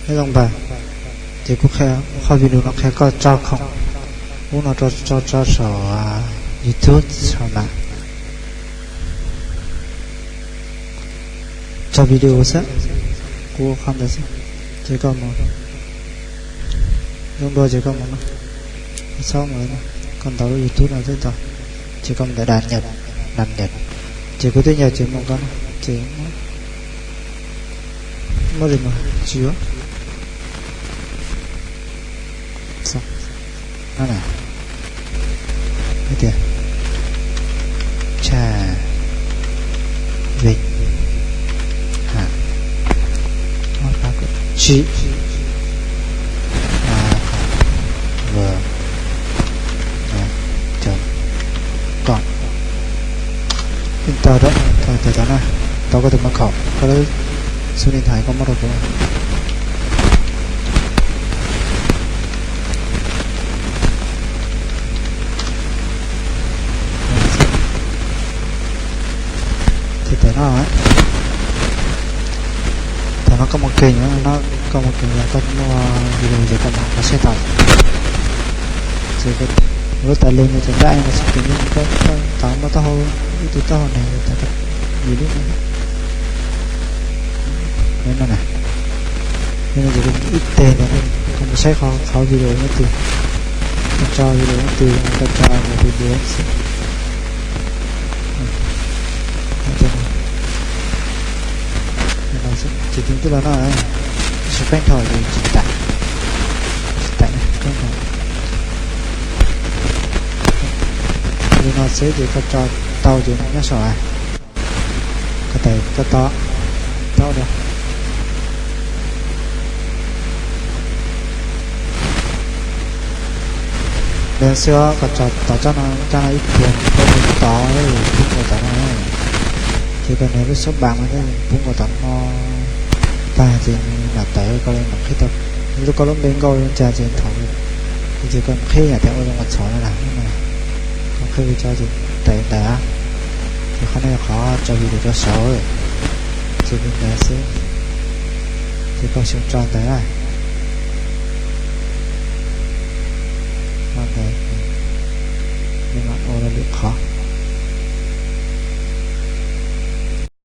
Nyob zoo npawg, ces kuv qhia, qhov video no qhia koj tso khoom ub no rau, tso, tso saum YouTube saum na. Tso video xwb, kuv qhov ntawd xwb. Ces koj mus, zoo dua ces koj mus no, txhob mus, koj ntaus lub YouTube no xwb tau. Ces koj mus ntawm đăng nhập, đăng nhập. Ces kuv twb nhập ces mus koj no ces muab gì mà tsis yuav. Tias Trà Vinh Hà, tsis, v, chấm com. Enter rau, tau na, tau koj tus mật khẩu, koj lub số điện thoại koj muab rau kuv. Ces thaum no, thaum no koj mus kênh no, koj mus kênh yog koj muaj video ces koj mus koj saib tau. Ces lub tài liệu no ces nrab no ces kênh koj, koj tau muaj taub hau, ib tug taub hau ne, yus lub no na. Yog no ces ib teg ntawd koj mus saib qhov, qhov video nyob twg, koj tso video nyob twg, koj tso nyob twg xwb. Ces tus twb los no, tab sis peb thaum ces tsis tawm, tsis tawm peb thaum. Li no xwb ces koj tso tau ces nyob saum, koj tawm koj to, tau da. Li xwb koj tso tom tsob no, tsob no ib pliag koj mus tod, poob nkaus tom no. Ces koj nias lub số ba no thiab poob nkaus tom no tag ces nws mam tawm koj li mam qhib tau. Lub, koj lub npe nkauj li cas ces thaum, ces koj qhib yam tias ua zoo ua txhaum no na. Koj qhib li tso ces tawm ntawd. Ces qhov no yog qhov tso video rau saud, ces li ntawd xwb. Ces koj xyuas tso ntawd na. Ua lwm qhov.